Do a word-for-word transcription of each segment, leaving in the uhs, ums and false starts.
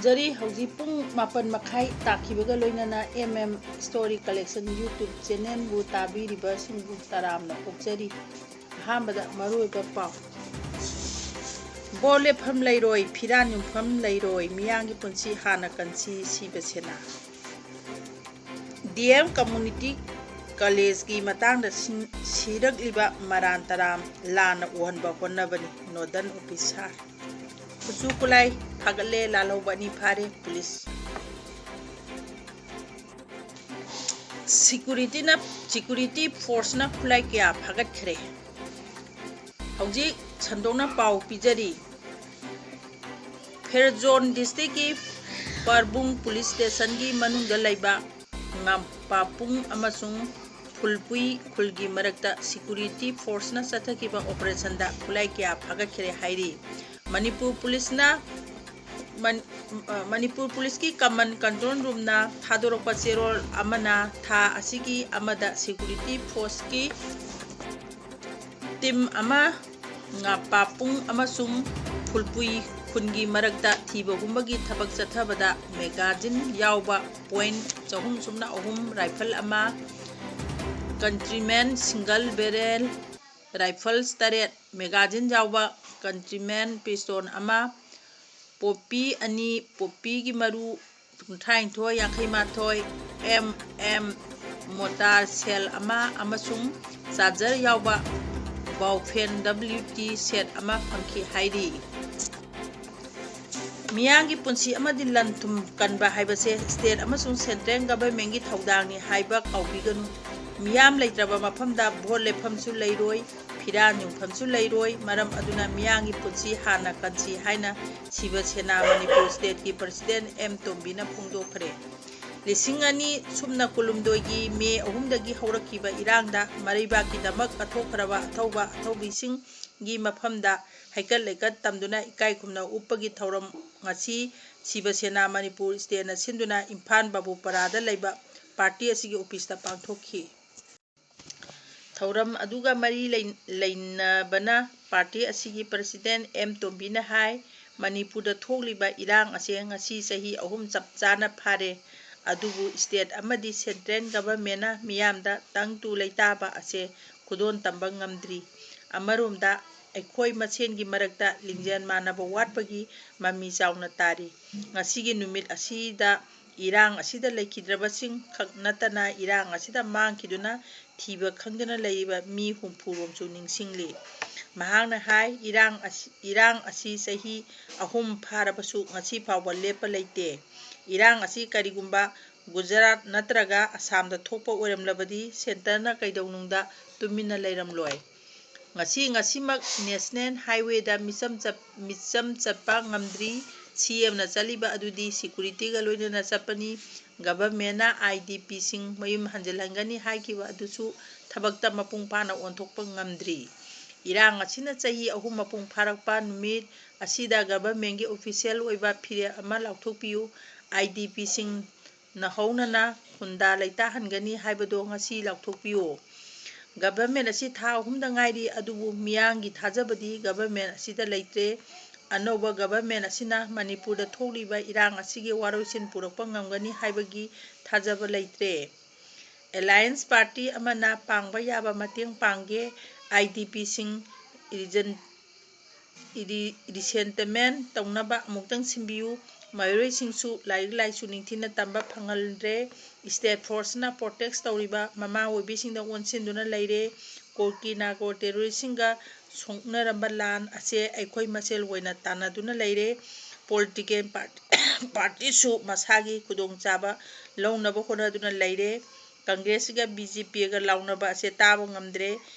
ꯖꯔꯤ꯫ ꯍꯧꯖꯤꯛ ꯄꯨꯡ ꯃꯥꯄꯟ ꯃꯈꯥꯏ ꯇꯥꯈꯤꯕꯒ ꯂꯣꯏꯅꯅ M M Story Collection YouTube channelꯕꯨ ꯇꯥꯕꯤꯔꯤꯕꯁꯤꯡꯕꯨ ꯇꯔꯥꯝꯅ ꯑꯣꯛꯆꯔꯤ꯫ ꯑꯍꯥꯟꯕꯗ ꯃꯔꯨꯑꯣꯏꯕ ꯄꯥꯎ꯫ ꯕꯣꯠ ꯂꯦꯞꯐꯝ ꯂꯩꯔꯣꯏ, ꯐꯤꯔꯥꯟ ꯌꯨꯝꯐꯝ ꯂꯩꯔꯣꯏ, ꯃꯤꯌꯥꯝꯒꯤ ꯄꯨꯟꯁꯤ ꯍꯥꯟꯅ ꯀꯟꯁꯤ, ꯁꯤꯕ ꯁꯦꯅꯥ꯫ D M Community Collegeꯀꯤ ꯃꯇꯥꯡꯗ ꯁꯤꯟ-, ꯁꯤꯔꯛꯂꯤꯕ ꯃꯔꯥꯟ ꯇꯔꯥꯝ ꯂꯥꯟꯅ ꯎꯍꯟꯕ ꯍꯣꯠꯅꯕꯅꯤ, ꯅꯣꯗꯜ ꯑꯣꯐꯤꯁꯥꯔ꯫ ꯈꯨꯠꯁꯨ ꯈꯨꯠꯂꯥꯏ ꯐꯥꯒꯠꯂꯦ, ꯂꯥꯜꯍꯧꯕ ꯑꯅꯤ ꯐꯥꯔꯦ, ꯄꯨꯂꯤꯁ꯫ ꯁꯤꯀ꯭ꯌꯨꯔꯤꯇꯤꯅ, ꯁꯤꯀ꯭ꯌꯨꯔꯤꯇꯤ ꯐꯣꯔꯁꯅ ꯈꯨꯠꯂꯥꯏ ꯀꯌꯥ ꯐꯥꯒꯠꯈ꯭ꯔꯦ꯫ ꯍꯧꯖꯤꯛ ꯁꯟꯗꯣꯛꯅ ꯄꯥꯎ ꯄꯤꯖꯔꯤ꯫ ꯐꯦꯔꯖꯣꯟ ꯗꯤꯁꯇ꯭ꯔꯤꯛꯀꯤ ꯄꯔꯕꯨꯡ ꯄꯨꯂꯤꯁ ꯁ꯭ꯇꯦꯁꯟꯒꯤ ꯃꯅꯨꯡꯗ ꯂꯩꯕ ꯉꯥꯝꯄꯥꯄꯨꯡ ꯑꯃꯁꯨꯡ ꯐꯨꯜꯄꯨꯏ ꯈꯨꯜꯒꯤ ꯃꯔꯛꯇ ꯁꯤꯀ꯭ꯌꯨꯔꯤꯇꯤ ꯐꯣꯔꯁꯅ ꯆꯠꯊꯈꯤꯕ ꯑꯣꯄꯔꯦꯁꯟꯗ ꯈꯨꯠꯂꯥꯏ ꯀꯌꯥ ꯐꯥꯒꯠꯈ꯭ꯔꯦ ꯍꯥꯏꯔꯤ꯫ ꯃꯅꯤꯄꯨꯔ ꯄꯨꯂꯤꯁꯅ ꯃꯟ-, ꯑ, ꯃꯅꯤꯄꯨꯔ ꯄꯨꯂꯤꯁꯀꯤ ꯀꯃꯟ ꯀꯟꯇ꯭ꯔꯣꯜ ꯔꯨꯝꯅ ꯊꯥꯗꯣꯔꯛꯄ ꯆꯦꯔꯣꯜ ꯑꯃꯅ ꯊꯥ ꯑꯁꯤꯒꯤ ꯑꯃꯗ ꯁꯤꯀ꯭ꯌꯨꯔꯤꯇꯤ ꯐꯣꯔꯁꯀꯤ ꯇꯤꯝ ꯑꯃ ꯉꯥꯝꯄꯥꯄꯨꯡ ꯑꯃꯁꯨꯡ ꯐꯨꯜꯄꯨꯏ ꯈꯨꯟꯒꯤ ꯃꯔꯛꯇ ꯊꯤꯕ ꯍꯨꯝꯕꯒꯤ ꯊꯕꯛ ꯆꯠꯊꯕꯗ ꯃꯦꯒꯥꯖꯤꯟ ꯌꯥꯎꯕ ꯄꯣꯏꯟ ꯆꯍꯨꯝ ꯁꯨꯞꯅ ꯑꯍꯨꯝ ꯔꯥꯏꯐꯜ ꯑꯃ, ꯀꯟꯇ꯭ꯔꯤꯃꯦꯟ ꯁꯤꯡꯒꯜ ꯕꯦꯔꯦꯜ ꯔꯥꯏꯐꯜꯁ ꯇꯔꯦꯠ, ꯃꯦꯒꯥꯖꯤꯟ ꯌꯥꯎꯕ ꯀꯟꯇ꯭ꯔꯤꯃꯦꯟ ꯄꯤꯁꯇꯣꯟ ꯑꯃ, ꯄꯣꯄꯤ ꯑꯅꯤ, ꯄꯣꯄꯤꯒꯤ ꯃꯔꯨ ꯀꯨꯟꯊ꯭ꯔꯥꯅꯤꯊꯣꯏ ꯌꯥꯡꯈꯩ ꯃꯥꯊꯣꯏ, M M ꯃꯣꯇꯥꯔ ꯁꯦꯜ ꯑꯃ ꯑꯃꯁꯨꯡ ꯆꯥꯔꯖꯔ ꯌꯥꯎꯕ ꯕꯥꯎꯐꯦꯟ W T ꯁꯦꯠ ꯑꯃ ꯐꯪꯈꯤ ꯍꯥꯏꯔꯤ꯫ ꯃꯤꯌꯥꯝꯒꯤ ꯄꯨꯟꯁꯤ ꯑꯃꯗꯤ ꯂꯟ ꯊꯨꯝ ꯀꯟꯕ ꯍꯥꯏꯕꯁꯦ ꯁ꯭ꯇꯦꯠ ꯑꯃꯁꯨꯡ ꯁꯦꯟꯇ꯭ꯔꯦꯜ ꯒꯚꯔꯟꯃꯦꯟꯠꯀꯤ ꯊꯧꯗꯥꯡꯅꯤ ꯍꯥꯏꯕ ꯀꯥꯎꯕꯤꯒꯅꯨ꯫ ꯃꯤꯌꯥꯝ ꯂꯩꯇ꯭ꯔꯕ ꯃꯐꯝꯗ ꯚꯣꯠ ꯂꯦꯞꯐꯝꯁꯨ ꯂꯩꯔꯣꯏ, ꯐꯤꯔꯥꯟ ꯌꯨꯡꯐꯝꯁꯨ ꯂꯩꯔꯣꯏ꯫ ꯃꯔꯝ ꯑꯗꯨꯅ ꯃꯤꯌꯥꯝꯒꯤ ꯄꯨꯟꯁꯤ ꯍꯥꯟꯅ ꯀꯟꯁꯤ ꯍꯥꯏꯅ ꯁꯤꯕ ꯁꯦꯅꯥ ꯃꯅꯤꯄꯨꯔ ꯁ꯭ꯇꯦꯠꯀꯤ ꯄ꯭ꯔꯁꯤꯗꯦꯟꯠ ꯑꯦꯝ ꯇꯣꯝꯕꯤꯅ ꯐꯣꯡꯗꯣꯛꯈ꯭ꯔꯦ꯫ ꯂꯤꯁꯤꯡ ꯑꯅꯤ ꯁꯨꯞꯅ ꯀꯨꯟꯍꯨꯝꯗꯣꯏꯒꯤ ꯃꯦ ꯑꯍꯨꯝꯗꯒꯤ ꯍꯧꯔꯛꯈꯤꯕ ꯏꯔꯥꯡꯗ ꯃꯔꯩꯕꯥꯛꯀꯤꯗꯃꯛ ꯀꯠꯊꯣꯛꯈ꯭ꯔꯕ ꯑꯊꯧꯕ ꯑꯊꯧꯕꯤꯁꯤꯡꯒꯤ ꯃꯐꯝꯗ ꯍꯩꯀꯠ ꯂꯩꯀꯠ ꯇꯝꯗꯨꯅ ꯏꯀꯥꯏ ꯈꯨꯝꯅꯕ ꯎꯠꯄꯒꯤ ꯊꯧꯔꯝ ꯉꯁꯤ ꯁꯤꯕ ꯁꯦꯅꯥ ꯃꯅꯤꯄꯨꯔ ꯁ꯭ꯇꯦꯠꯅ ꯁꯤꯟꯗꯨꯅ ꯏꯝꯐꯥꯜ ꯕꯥꯕꯨꯄꯔꯥꯗ ꯂꯩꯕ ꯄꯥꯔꯇꯤ ꯑꯁꯤꯒꯤ ꯑꯣꯐꯤꯁꯇ ꯄꯥꯡꯊꯣꯛꯈꯤ꯫ ꯊꯧꯔꯝ ꯑꯗꯨꯒ ꯃꯔꯤ ꯂꯩ-, ꯂꯩꯅꯕꯅ ꯄꯥꯔꯇꯤ ꯑꯁꯤꯒꯤ ꯄ꯭ꯔꯁꯤꯗꯦꯟꯠ ꯑꯦꯝ ꯇꯣꯝꯕꯤꯅ ꯍꯥꯏ, ꯃꯅꯤꯄꯨꯔꯗ ꯊꯣꯛꯂꯤꯕ ꯏꯔꯥꯡ ꯑꯁꯦ ꯉꯁꯤ ꯆꯍꯤ ꯑꯍꯨꯝ ꯆꯞ ꯆꯥꯅ ꯐꯥꯔꯦ꯫ ꯑꯗꯨꯕꯨ state ꯑꯃꯗꯤ central governmentꯅ ꯃꯤꯌꯥꯝꯗ ꯇꯪꯗꯨ ꯂꯩꯇꯥꯕ ꯑꯁꯦ ꯈꯨꯗꯣꯟ ꯇꯝꯕ ꯉꯝꯗ꯭ꯔꯤ꯫ ꯑꯃꯔꯣꯝꯗ ꯑꯩꯈꯣꯏ ꯃꯁꯦꯟꯒꯤ ꯃꯔꯛꯇ ꯂꯤꯡꯖꯦꯜ ꯃꯥꯟꯅꯕ ꯋꯥꯠꯄꯒꯤ ꯃꯃꯤ ꯆꯥꯎꯅ ꯇꯥꯔꯤ꯫ ꯉꯁꯤꯒꯤ ꯅꯨꯃꯤꯠ ꯑꯁꯤꯗ ꯏꯔꯥꯡ ꯑꯁꯤꯗ ꯂꯩꯈꯤꯗ꯭ꯔꯕꯁꯤꯡ ꯈꯛ ꯅꯠꯇꯅ ꯏꯔꯥꯡ ꯑꯁꯤꯗ ꯃꯥꯡꯈꯤꯗꯨꯅ ꯊꯤꯕ ꯈꯪꯗꯅ ꯂꯩꯔꯤꯕ ꯃꯤ ꯍꯨꯝꯐꯨ ꯔꯣꯝꯁꯨ ꯅꯤꯡꯁꯤꯡꯂꯤ꯫ ꯃꯍꯥꯛꯅ ꯍꯥꯏ, ꯏꯔꯥꯡ ꯑꯁꯤ, ꯏꯔꯥꯡ ꯑꯁꯤ ꯆꯍꯤ ꯑꯍꯨꯝ ꯐꯥꯔꯕꯁꯨ ꯉꯁꯤ ꯐꯥꯎꯕ ꯂꯦꯞꯄ ꯂꯩꯇꯦ꯫ ꯏꯔꯥꯡ ꯑꯁꯤ ꯀꯔꯤꯒꯨꯝꯕ ꯒꯨꯖꯔꯥꯠ ꯅꯠꯇ꯭ꯔꯒ ꯑꯁꯥꯝꯗ ꯊꯣꯛꯄ ꯑꯣꯏꯔꯝꯂꯕꯗꯤ centreꯅ ꯀꯩꯗꯧꯅꯨꯡꯗ ꯇꯨꯃꯤꯟꯅ ꯂꯩꯔꯝꯂꯣꯏ꯫ ꯉꯁꯤ, ꯉꯁꯤꯃꯛ national highwayꯗ ꯃꯤꯆꯝ ꯆꯠ-, ꯃꯤꯆꯝ ꯆꯠꯄ ꯉꯝꯗ꯭ꯔꯤ꯫ CMꯅ ꯆꯠꯂꯤꯕ ꯑꯗꯨꯗꯤ securityꯒ ꯂꯣꯏꯅꯅ ꯆꯠꯄꯅꯤ꯫ Governmentꯅ IDPꯁꯤꯡ ꯃꯌꯨꯝ ꯍꯟꯖꯤꯜꯍꯟꯒꯅꯤ ꯍꯥꯏꯈꯤꯕ ꯑꯗꯨꯁꯨ ꯊꯕꯛꯇ ꯃꯄꯨꯡ ꯐꯥꯅ ꯑꯣꯟꯊꯣꯛꯄ ꯉꯝꯗ꯭ꯔꯤ꯫ ꯏꯔꯥꯡ ꯑꯁꯤꯅ ꯆꯍꯤ ꯑꯍꯨꯝ ꯃꯄꯨꯡ ꯐꯥꯔꯛꯄ ꯅꯨꯃꯤꯠ ꯑꯁꯤꯗ governmentꯀꯤ official ꯑꯣꯏꯕ ꯐꯤꯔꯦꯞ ꯑꯃ ꯂꯥꯎꯊꯣꯛꯄꯤꯌꯨ꯫ IDPꯁꯤꯡ ꯅꯍꯧꯅꯅ ꯈꯨꯟꯗꯥ ꯂꯩꯇꯥꯍꯟꯒꯅꯤ ꯍꯥꯏꯕꯗꯣ ꯉꯁꯤ ꯂꯥꯎꯊꯣꯛꯄꯤꯌꯨ꯫ Government ꯑꯁꯤ ꯊꯥ ꯑꯍꯨꯝꯗ ꯉꯥꯏꯔꯤ, ꯑꯗꯨꯕꯨ ꯃꯤꯌꯥꯝꯒꯤ ꯊꯥꯖꯕꯗꯤ government ꯑꯁꯤꯗ ꯂꯩꯇ꯭ꯔꯦ꯫ ꯑꯅꯧꯕ government ꯑꯁꯤꯅ ꯃꯅꯤꯄꯨꯔꯗ ꯊꯣꯛꯂꯤꯕ ꯏꯔꯥꯡ ꯑꯁꯤꯒꯤ ꯋꯥꯔꯣꯏꯁꯤꯟ ꯄꯨꯔꯛꯄ ꯉꯝꯒꯅꯤ ꯍꯥꯏꯕꯒꯤ ꯊꯥꯖꯕ ꯂꯩꯇ꯭ꯔꯦ꯫ Alliance party ꯑꯃꯅ ꯄꯥꯡꯕ ꯌꯥꯕ ꯃꯇꯦꯡ ꯄꯥꯡꯒꯦ꯫ IDPꯁꯤꯡ ꯔꯤꯖꯟ-, ꯔꯤ-, resettlement ꯇꯧꯅꯕ ꯑꯃꯨꯛꯇꯪ ꯁꯤꯟꯕꯤꯌꯨ꯫ ꯃꯍꯩꯔꯣꯏꯁꯤꯡꯁꯨ ꯂꯥꯏꯔꯤꯛ ꯂꯥꯏꯁꯨ ꯅꯤꯡꯊꯤꯅ ꯇꯝꯕ ꯐꯪꯍꯟꯗ꯭ꯔꯦ꯫ State forceꯅ protest ꯇꯧꯔꯤꯕ ꯃꯃꯥ ꯑꯣꯏꯕꯤꯁꯤꯡꯗ ꯑꯣꯟꯁꯤꯟꯗꯨꯅ ꯂꯩꯔꯦ꯫ ꯀꯨꯀꯤ ꯅꯥꯒꯥ terroristꯁꯤꯡꯒ ꯁꯣꯛꯅꯔꯝꯕ ꯂꯥꯟ ꯑꯁꯦ ꯑꯩꯈꯣꯏ ꯃꯁꯦꯜ ꯑꯣꯏꯅ ꯇꯥꯟꯅꯗꯨꯅ ꯂꯩꯔꯦ꯫ Political party, partyꯁꯨ ꯃꯁꯥꯒꯤ ꯈꯨꯗꯣꯡꯆꯥꯕ ꯂꯧꯅꯕ ꯍꯣꯠꯅꯗꯨꯅ ꯂꯩꯔꯦ꯫ Congressꯒ BJPꯒ ꯂꯥꯎꯅꯕ ꯑꯁꯦ ꯇꯥꯕ ꯉꯝꯗ꯭ꯔꯦ꯫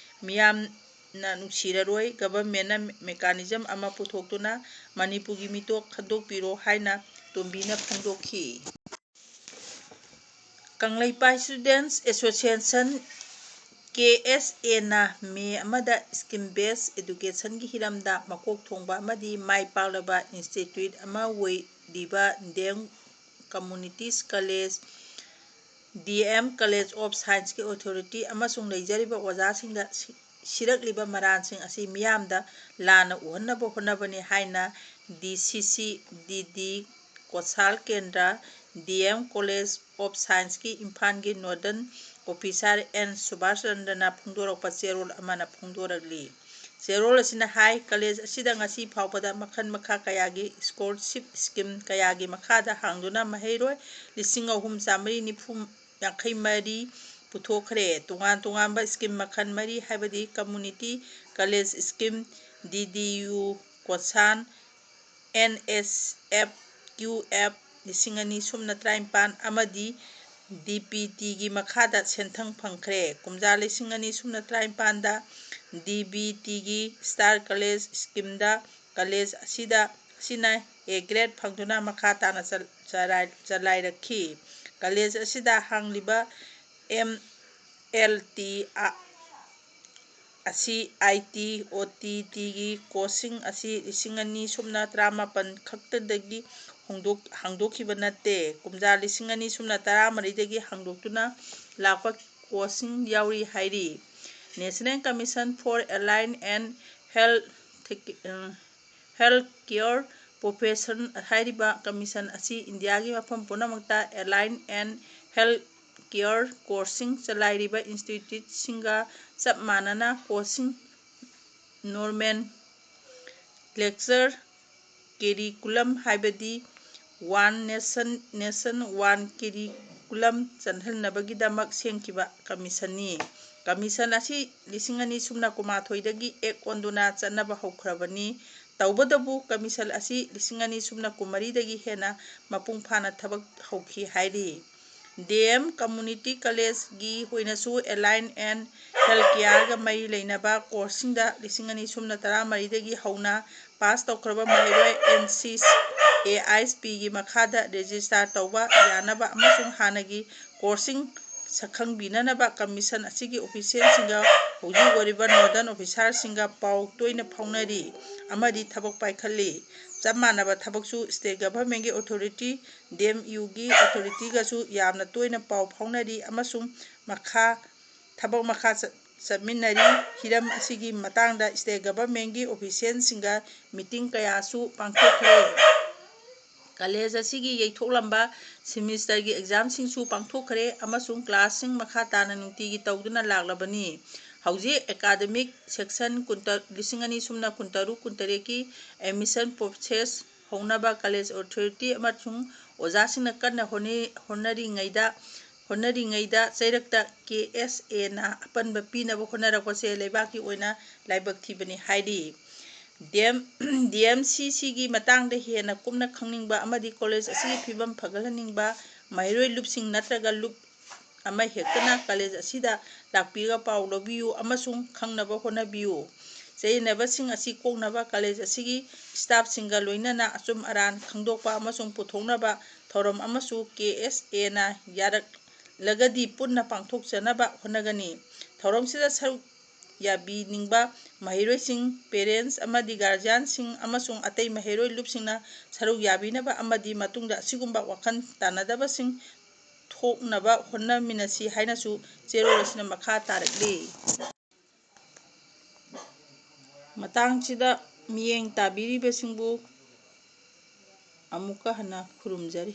ꯃꯤꯌꯥꯝꯅ ꯅꯨꯡꯁꯤꯔꯔꯣꯏ꯫ Governmentꯅ mechanism ꯑꯃ ꯄꯨꯊꯣꯛꯇꯨꯅ ꯃꯅꯤꯄꯨꯔꯒꯤ ꯃꯤꯇꯣꯞ ꯈꯟꯗꯣꯛꯄꯤꯔꯣ ꯍꯥꯏꯅ ꯇꯣꯝꯕꯤꯅ ꯐꯣꯡꯗꯣꯛꯈꯤ꯫ ꯀꯪꯂꯩꯄꯥꯛ Students Association, KSAꯅ May ꯑꯃꯗ scheme based educationꯒꯤ ꯍꯤꯔꯝꯗ ꯃꯀꯣꯛ ꯊꯣꯡꯕ ꯑꯃꯗꯤ ꯃꯥꯏ ꯄꯥꯛꯂꯕ institute ꯑꯃ ꯑꯣꯏꯔꯤꯕ DM Communities College, DM College of Scienceꯀꯤ authority ꯑꯃꯁꯨꯡ ꯂꯩꯖꯔꯤꯕ ꯑꯣꯖꯥꯁꯤꯡꯗ ꯁꯤ-, ꯁꯤꯔꯛꯂꯤꯕ ꯃꯔꯥꯜꯁꯤꯡ ꯑꯁꯤ ꯃꯤꯌꯥꯝꯗ ꯂꯥꯟꯅ ꯎꯍꯟꯅꯕ ꯍꯣꯠꯅꯕꯅꯤ ꯍꯥꯏꯅ D C C, D D ꯀꯣꯁꯥꯜ ꯀꯦꯟꯗ꯭ꯔ, D M College of Science ꯀꯤ ꯏꯝꯐꯥꯜꯒꯤ Nodal Officer N ꯁꯨꯕꯥꯁ ꯆꯟꯗ꯭ꯔꯅ ꯐꯣꯡꯗꯣꯔꯛꯄ ꯆꯦꯔꯣꯜ ꯑꯃꯅ ꯐꯣꯡꯗꯣꯔꯛꯂꯤ꯫ ꯆꯦꯔꯣꯜ ꯑꯁꯤꯅ ꯍꯥꯏ, ꯀꯂꯦꯖ ꯑꯁꯤꯗ ꯉꯁꯤ ꯐꯥꯎꯕꯗ ꯃꯈꯜ ꯃꯈꯥ ꯀꯌꯥꯒꯤ scholarship scheme ꯀꯌꯥꯒꯤ ꯃꯈꯥꯗ ꯍꯥꯡꯗꯨꯅ ꯃꯍꯩꯔꯣꯏ ꯂꯤꯁꯤꯡ ꯑꯍꯨꯝ ꯆꯥꯃꯔꯤ ꯅꯤꯐꯨ ꯌꯥꯡꯈꯩ ꯃꯔꯤ ꯄꯨꯊꯣꯛꯈ꯭ꯔꯦ꯫ ꯇꯣꯉꯥꯟ ꯇꯣꯉꯥꯟꯕ scheme ꯃꯈꯜ ꯃꯔꯤ, ꯍꯥꯏꯕꯗꯤ Community College Scheme, D D U ꯀꯣꯁꯥꯜ, N S F Q F ꯂꯤꯁꯤꯡ ꯑꯅꯤ ꯁꯨꯞꯅ ꯇꯔꯥꯅꯤꯄꯥꯜ ꯑꯃꯗꯤ D B T ꯒꯤ ꯃꯈꯥꯗ ꯁꯦꯟꯊꯪ ꯐꯪꯈ꯭ꯔꯦ꯫ ꯀꯨꯝꯖꯥ ꯂꯤꯁꯤꯡ ꯑꯅꯤ ꯁꯨꯞꯅ ꯇꯔꯥꯅꯤꯄꯥꯜꯗ D B T ꯒꯤ Star College Scheme ꯗ ꯀꯂꯦꯖ ꯑꯁꯤꯗ, ꯑꯁꯤꯅ A grade ꯐꯪꯗꯨꯅ ꯃꯈꯥ ꯇꯥꯅ ꯆ-, ꯆꯔꯥꯏ-, ꯆꯂꯥꯏꯔꯛꯈꯤ꯫ ꯀꯂꯦꯖ ꯑꯁꯤꯗ ꯍꯥꯡꯂꯤꯕ M L T ꯑ-, ꯑꯁꯤ I T, O T, T ꯒꯤ course ꯁꯤꯡ ꯑꯁꯤ ꯂꯤꯁꯤꯡ ꯑꯅꯤ ꯁꯨꯞꯅ ꯇꯔꯥꯃꯥꯄꯜ ꯈꯛꯇꯗꯒꯤ ꯍꯣꯡꯗꯣꯛ-, ꯍꯥꯡꯗꯣꯛꯈꯤꯕ ꯅꯠꯇꯦ꯫ ꯀꯨꯝꯖꯥ ꯂꯤꯁꯤꯡ ꯑꯅꯤ ꯁꯨꯞꯅ ꯇꯔꯥꯃꯔꯤꯗꯒꯤ ꯍꯥꯡꯗꯣꯛꯇꯨꯅ ꯂꯥꯛꯄ course ꯁꯤꯡ ꯌꯥꯎꯔꯤ ꯍꯥꯏꯔꯤ꯫ National Commission for Allied and Health, ꯑ, Health Care Profession ꯍꯥꯏꯔꯤꯕ commission ꯑꯁꯤ ꯏꯟꯗꯤꯌꯥꯒꯤ ꯃꯐꯝ ꯄꯨꯝꯅꯃꯛꯇ allied and health care course ꯁꯤꯡ ꯆꯂꯥꯏꯔꯤꯕ institute ꯁꯤꯡꯒ ꯆꯞ ꯃꯥꯟꯅꯅ course ꯁꯤꯡ nomenclature curriculum, ꯍꯥꯏꯕꯗꯤ One Nation, Nation One Curriculum ꯆꯠꯍꯟꯅꯕꯒꯤꯗꯃꯛ ꯁꯦꯝꯈꯤꯕ commission ꯅꯤ꯫ Commission ꯑꯁꯤ ꯂꯤꯁꯤꯡ ꯑꯅꯤ ꯁꯨꯞꯅ ꯀꯨꯟꯃꯥꯊꯣꯏꯗꯒꯤ act ꯑꯣꯟꯗꯨꯅ ꯆꯠꯅꯕ ꯍꯧꯈ꯭ꯔꯕꯅꯤ꯫ ꯇꯧꯕꯇꯕꯨ, commission ꯑꯁꯤ ꯂꯤꯁꯤꯡ ꯑꯅꯤ ꯁꯨꯞꯅ ꯀꯨꯟꯃꯔꯤꯗꯒꯤ ꯍꯦꯟꯅ ꯃꯄꯨꯡ ꯐꯥꯅ ꯊꯕꯛ ꯍꯧꯈꯤ ꯍꯥꯏꯔꯤ꯫ D M Community College ꯀꯤ ꯑꯣꯏꯅꯁꯨ allied and health care ꯒ ꯃꯔꯤ ꯂꯩꯅꯕ course ꯁꯤꯡꯗ ꯂꯤꯁꯤꯡ ꯑꯅꯤ ꯁꯨꯞꯅ ꯇꯔꯥꯃꯔꯤꯗꯒꯤ ꯍꯧꯅ pass ꯇꯧꯈ꯭ꯔꯕ ꯃꯍꯩꯔꯣꯏ N C A I S P ꯒꯤ ꯃꯈꯥꯗ register ꯇꯧꯕ ꯌꯥꯅꯕ ꯑꯃꯁꯨꯡ ꯍꯥꯟꯅꯒꯤ course ꯁꯤꯡ ꯁꯛꯈꯪꯕꯤꯅꯅꯕ commission ꯑꯁꯤꯒꯤ official ꯁꯤꯡꯒ ꯍꯧꯖꯤꯛ ꯑꯣꯏꯔꯤꯕ nodal officer ꯁꯤꯡꯒ ꯄꯥꯎ ꯇꯣꯏꯅ ꯐꯥꯎꯅꯔꯤ ꯑꯃꯗꯤ ꯊꯕꯛ ꯄꯥꯏꯈꯠꯂꯤ꯫ ꯆꯞ ꯃꯥꯟꯅꯕ ꯊꯕꯛꯁꯨ state government ꯀꯤ authority, D M U ꯒꯤ authority ꯒꯁꯨ ꯌꯥꯝꯅ ꯇꯣꯏꯅ ꯄꯥꯎ ꯐꯥꯎꯅꯔꯤ ꯑꯃꯁꯨꯡ ꯃꯈꯥ, ꯊꯕꯛ ꯃꯈꯥ ꯆꯠ-, ꯆꯠꯃꯤꯟꯅꯔꯤ꯫ ꯍꯤꯔꯝ ꯑꯁꯤꯒꯤ ꯃꯇꯥꯡꯗ state governmentꯀꯤ officialꯁꯤꯡꯒ meeting ꯀꯌꯥꯁꯨ ꯄꯥꯡꯊꯣꯛꯈ꯭ꯔꯦ꯫ College ꯑꯁꯤꯒꯤ ꯌꯩꯊꯣꯛꯂꯝꯕ semesterꯒꯤ examꯁꯤꯡꯁꯨ ꯄꯥꯡꯊꯣꯛꯈ꯭ꯔꯦ ꯑꯃꯁꯨꯡ classꯁꯤꯡ ꯃꯈꯥ ꯇꯥꯅ ꯅꯨꯡꯇꯤꯒꯤ ꯇꯧꯗꯨꯅ ꯂꯥꯛꯂꯕꯅꯤ꯫ ꯍꯧꯖꯤꯛ academic session ꯀꯨꯟꯇ-, ꯂꯤꯁꯤꯡ ꯑꯅꯤ ꯁꯨꯞꯅ ꯀꯨꯟꯇꯔꯨꯛ ꯀꯨꯟꯇꯔꯦꯠꯀꯤ admission process ꯍꯧꯅꯕ college authority ꯑꯃꯁꯨꯡ ꯑꯣꯖꯥꯁꯤꯡꯅ ꯀꯟꯅ ꯍꯣꯠꯅ-, ꯍꯣꯠꯅꯔꯤꯉꯩꯗ, ꯍꯣꯠꯅꯔꯤꯉꯩꯗ ꯆꯩꯔꯛꯇ KSAꯅ ꯑꯄꯟꯕ ꯄꯤꯅꯕ ꯍꯣꯠꯅꯔꯛꯄꯁꯦ ꯂꯩꯕꯥꯛꯀꯤ ꯑꯣꯏꯅ ꯂꯥꯏꯕꯛ ꯊꯤꯕꯅꯤ ꯍꯥꯏꯔꯤ꯫ DM, DMCCꯒꯤ ꯃꯇꯥꯡꯗ ꯍꯦꯟꯅ ꯀꯨꯞꯅ ꯈꯪꯅꯤꯡꯕ ꯑꯃꯗꯤ college ꯑꯁꯤꯒꯤ ꯐꯤꯕꯝ ꯐꯒꯠꯍꯟꯅꯤꯡꯕ ꯃꯍꯩꯔꯣꯏ ꯂꯨꯞꯁꯤꯡ ꯅꯠꯇ꯭ꯔꯒ ꯂꯨꯞ ꯑꯃ ꯍꯦꯛꯇꯅ college ꯑꯁꯤꯗ ꯂꯥꯛꯄꯤꯔꯒ ꯄꯥꯎ ꯂꯧꯕꯤꯌꯨ ꯑꯃꯁꯨꯡ ꯈꯪꯅꯕ ꯍꯣꯠꯅꯕꯤꯌꯨ꯫ ꯆꯌꯦꯠꯅꯕꯁꯤꯡ ꯑꯁꯤ ꯀꯣꯛꯅꯕ college ꯑꯁꯤꯒꯤ staffꯁꯤꯡꯒ ꯂꯣꯏꯅꯅ ꯑꯆꯨꯝ ꯑꯔꯥꯟ ꯈꯪꯗꯣꯛꯄ ꯑꯃꯁꯨꯡ ꯄꯨꯊꯣꯛꯅꯕ ꯊꯧꯔꯝ ꯑꯃꯁꯨ KSAꯅ ꯌꯥꯔꯛꯂꯒꯗꯤ ꯄꯨꯟꯅ ꯄꯥꯡꯊꯣꯛꯆꯅꯕ ꯍꯣꯠꯅꯒꯅꯤ꯫ ꯊꯧꯔꯝꯁꯤꯗ ꯁꯔꯨꯛ ꯌꯥꯕꯤꯅꯤꯡꯕ ꯃꯍꯩꯔꯣꯏꯁꯤꯡ, parents ꯑꯃꯗꯤ guardianꯁꯤꯡ ꯑꯃꯁꯨꯡ ꯑꯇꯩ ꯃꯍꯩꯔꯣꯏ ꯂꯨꯞꯁꯤꯡꯅ ꯁꯔꯨꯛ ꯌꯥꯕꯤꯅꯕ ꯑꯃꯗꯤ ꯃꯇꯨꯡꯗ ꯑꯁꯤꯒꯨꯝꯕ ꯋꯥꯈꯜ ꯇꯥꯅꯗꯕꯁꯤꯡ ꯊꯣꯛꯅꯕ ꯍꯣꯠꯅꯃꯤꯟꯅꯁꯤ ꯍꯥꯏꯅꯁꯨ ꯆꯦꯔꯣꯜ ꯑꯁꯤꯅ ꯃꯈꯥ ꯇꯥꯔꯛꯂꯤ꯫ ꯃꯇꯥꯡꯁꯤꯗ ꯃꯤꯠꯌꯦꯡ ꯇꯥꯕꯤꯔꯤꯕꯁꯤꯡꯕꯨ ꯑꯃꯨꯛꯀ ꯍꯟꯅ ꯈꯨꯔꯨꯝꯖꯔꯤ꯫